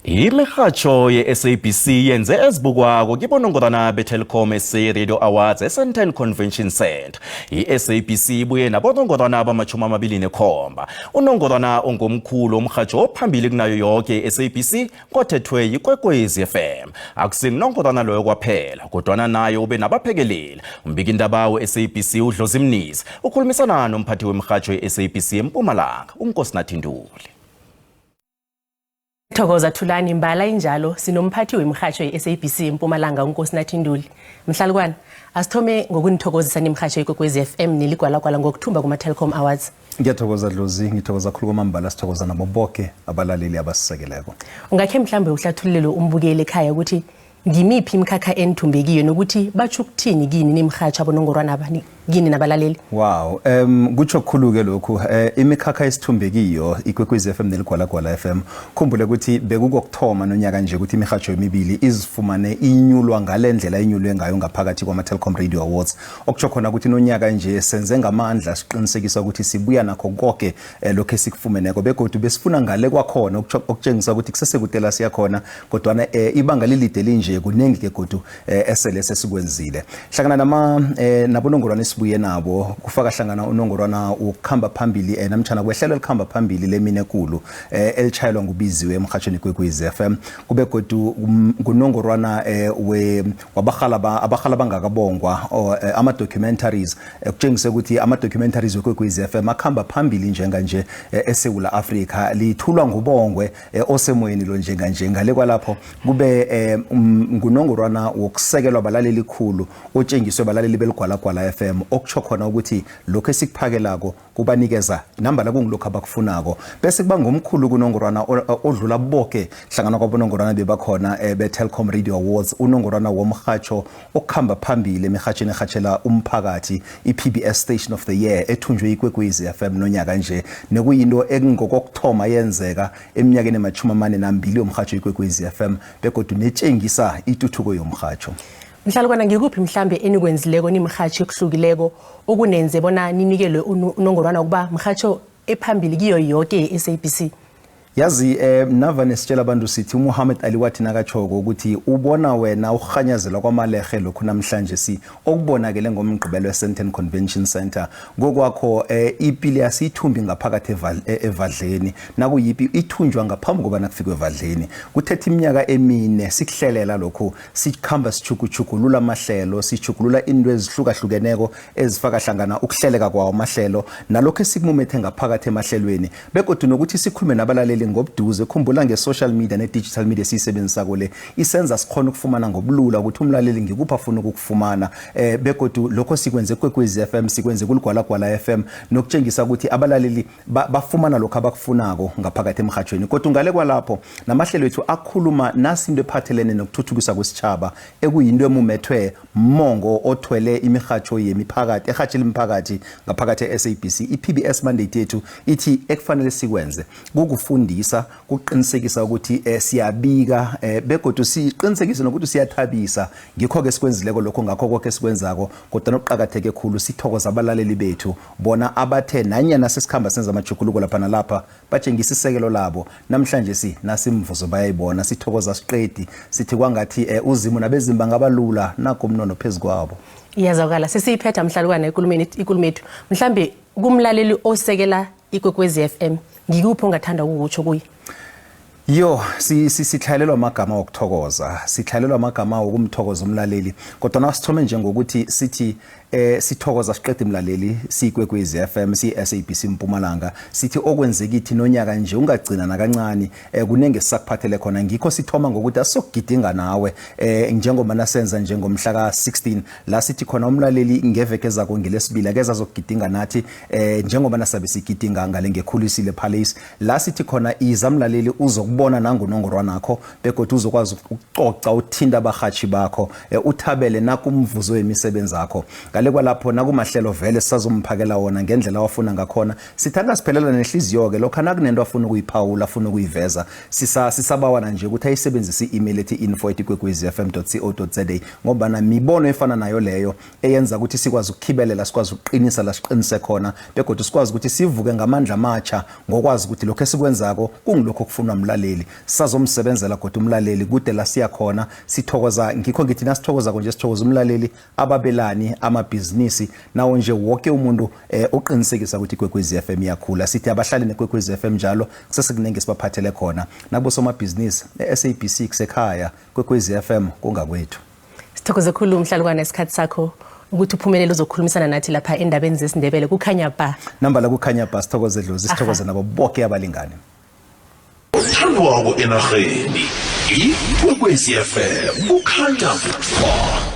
Imirhatjho ye-SABC yenze ezibukwako kibonongorwana beTelkom SA Radio Awards eSandton Convention Centre. I-SABC ibuye nabonongorwana abama-27. Unongorwana ongomkhulu womrhatjho ophambili kunayo yoke i-SABC kothethwe yiKwekwezi FM. Akusingunongorwana loyo kwaphela, kodwana naye ube nabaphekeleli. Umbikindaba we-SABC uDlozi Mnisi ukhulumisana nomphathi wemirhatjho ye-SABC eMpumalanga, uNkosinathi Ntuli. Thokoza Thulani, mbala injalo sinomphathi wemirhatjho ye-SABC eMpumalanga uNkosinathi Ntuli. Mhlalukwana, asithome ngokunithokozisa nimirhatjho yeKwekwezi FM neligwalagwala ngokuthumba kuma-Telkom Awards. Ngiyathokoza Dlozi, ngithokoza khulu kwamambala, sithokoza nabo boke abalaleli abasisekeleko. Ungakhe mhlambe uhlathululele umbukeli ekhaya ukuthi ngimiphi imikhakha enithumbekiyo nokuthi batsho ukuthini kini nimrhatjho abonongorwana aba kini nabalaleli? Wow, kutsho kukhulu-ke lokhu. Imikhakha esithumbekiyo iKwekwezi FM neligwalagwala FM. Khumbule ukuthi bekukokuthoma nonyaka nje ukuthi imirhatsho emibili izifumane inyulwa ngale ndlela inyulwe ngayo ngaphakathi kwama-Telkom Radio Awards. Okutsho khona ukuthi nonyaka nje senze ngamandla siqinisekisa ukuthi sibuya nakho konke lokho esikufumeneko, begodu besifuna ngale kwakhona, okutshengisa ukuthi kusesekude la siyakhona, kodwana ibanga lilide linje, kuningi ke godu esele sesikwenzile. Hlangana nama nabonongorwana esibuye nabo kufaka hlangana unongorwana wokukhamba phambili namtjhana kwehlelo elikhamba phambili lemine ekulu elitshayelwa ngubiziwe emrhatjhweni Kwekwezi FM, kube godu ngunongorwana we wabarhala abarhala bangakabongwa, ama-documentaries, kutshengise ukuthi ama-documentaries weKwekwezi FM akhamba phambili njenganje eSewula Afrika, lithulwa ngubongwe osemoyeni lo njenganje. Ngale kwalapho kube ngunongorwana wokusekelwa balaleli khulu otshengiswe balaleli beligwalagwala FM, okutsho khona ukuthi lokhu esikuphakelako kubanikeza nambala kungilokhu abakufunako. Bese kuba ngomkhulu kunongorwana odlula bonke hlangana kwabonongorwana bebakhona be-Telkom Radio Awards, unongorwana womrhatsho okukhamba phambili emirhatshweni erhatshela umphakathi, i-PBS Station of the Year, ethunjwe iKwekwezi FM nonyaka nje, nekuyinto engokokuthoma yenzeka eminyakeni ema-42 yomrhatsho iKwekwezi FM, begodu netshengisa ituthuko yomrhatsho. Mhlalukwana, ngikuphi mhlambe enikwenzileko nimrhatjho ekuhlukileko okunenze bona ninikelwe unongorwana ukuba mrhatjho ephambili kiyo yoke ye-SABC? Yazi, navane sitshela abantu sithi uMuhammad Ali wathi nakatshoko ukuthi ubona wena ukurhanyazelwa kwamalehe lokhu namhlanje si okubonakele ngomgqibelo eSandton Convention Center kokwakho, ipili asiyithumbi ngaphakathi evadleni, nakuyipi ithunjwa ngaphambi kobana kufikwe evadleni. Kuthethe iminyaka 4 sikuhlelela lokhu, sikhamba sichukuchugulula amahlelo, sichugulula into ezihlukahlukeneko ezifaka hlangana ukuhleleka kwawo amahlelo nalokho esikumumethe ngaphakathi emahlelweni, begodu nokuthi sikhulume nabalaleli ngobuduze. Khumbula nge-social media ne-digital media esiyisebenzisako le isenza sikhona ukufumana ngobulula ukuthi umlaleli ngikuphi afuna ukukufumana, begodu lokho sikwenze Kwekwezi FM, sikwenze kuligwalagwala FM, nokutshengisa ukuthi abalaleli bafumana lokho abakufunako ngaphakathi emhathweni. Kodwa ngale kwalapho namahlelo ethu akhuluma nasinto ephathelene nokuthuthukisa kwesitjhaba, ekuyinto emumethwe mongo othwele imirhatsho yemiphakathi erhatshela imiphakathi ngaphakathi e-SABC. I-PBS mandate yethu ithi ekufanele sikwenze kukufundisa, kuqinisekisa ukuthi siyabika, begodu siqinisekise nokuthi siyathabisa. Ngikho-ke sikwenzileko lokho ngakho konke esikwenzako, kodwa nokuqakatheke khulu sithokoza abalaleli bethu, bona abathe nanyana sesikhamba senza amajuguluko lapha nalapha batshengisa isekelo labo. Namhlanje si nasimvuzo bayayibona, sithokoza siqedi sithi kwangathi uzimu nabezimba ngabalula nakho umnono phezu kwabo. Iyazwakala. Sesiyiphetha mhlalukwana ekulumeni ikulumo yethu. Mhlambe kumlaleli osekela iKwekwezi FM, ngikuphi ongathanda ukukutsho kuye? Yo, sitlhayelelwa amagama wokuthokoza, sitlhayelelwa amagama wokumthokoza umlaleli, kodwa nasithome njengokuthi sithi sithokoza siqede mlaleli, siyiKwekwezi FM, siyi-SABC Mpumalanga, sithi okwenzekithi nonyaka nje ungagcina nakancane, kunenge sisakuphathele khona. Ngikho sithoma ngokuthi asizokugidinga nawe njengoba nasenza njengomhla ka-16 la sithi khona umlaleli ngeveke zako ngelesibili akeza azokugidinga nathi, njengoba nasabe sigidinga ngale ngekhulisile Palace, la sithi khona iza mlaleli uzokubona nangunongorwanakho, begodwa uzokwazi ukucoca, uthinta abarhatshi bakho, uthabele nakumvuzo wemisebenzi yakho. Ngale Ngale kwalapho nakumahlelo vele sisazomphakela wona ngendlela awafuna ngakhona. Sithi angasiphelela nehliziyo-ke lokha nakunento afuna ukuyiphawula, afuna ukuyiveza, sisabawana nje ukuthi ayisebenzise i-email ethi info@ikwekwezifm.co.za, ngombana mibono efana nayo leyo eyenza ukuthi sikwazi ukukhibelela, sikwazi ukuqinisa la siqinise khona, begodu sikwazi ukuthi sivuke ngamandla amatsha ngokwazi ukuthi lokho esikwenzako kungilokho okufunwa mlaleli. Sisazomsebenzela kodwa umlaleli kude la siya khona. Sithokoza, ngikho ngithi nasithokozako nje sithokoza umlaleli, ababelani, amabhizinisi, nawo nje wonke umuntu oqinisekisa ukuthi Ikwekwezi FM iyakhula. Sithi abahlali neKwekwezi FM njalo, kusesekuningi sibaphathele khona. Nakubosomabhizinisi, e-SABC kusekhaya, Kwekwezi FM kungakwethu. Sithokoze khulu mhlalukwana isikhathi sakho ukuthi uphumelele uzokhulumisana nathi lapha endabeni zesiNdebele. Kukhanya ba. Nambala kukhanya ba. Sithokoze dlozi, sithokoze nabo bonke abalingani. Othandwako enarheni, Ikwekwezi FM, kukhanya ba.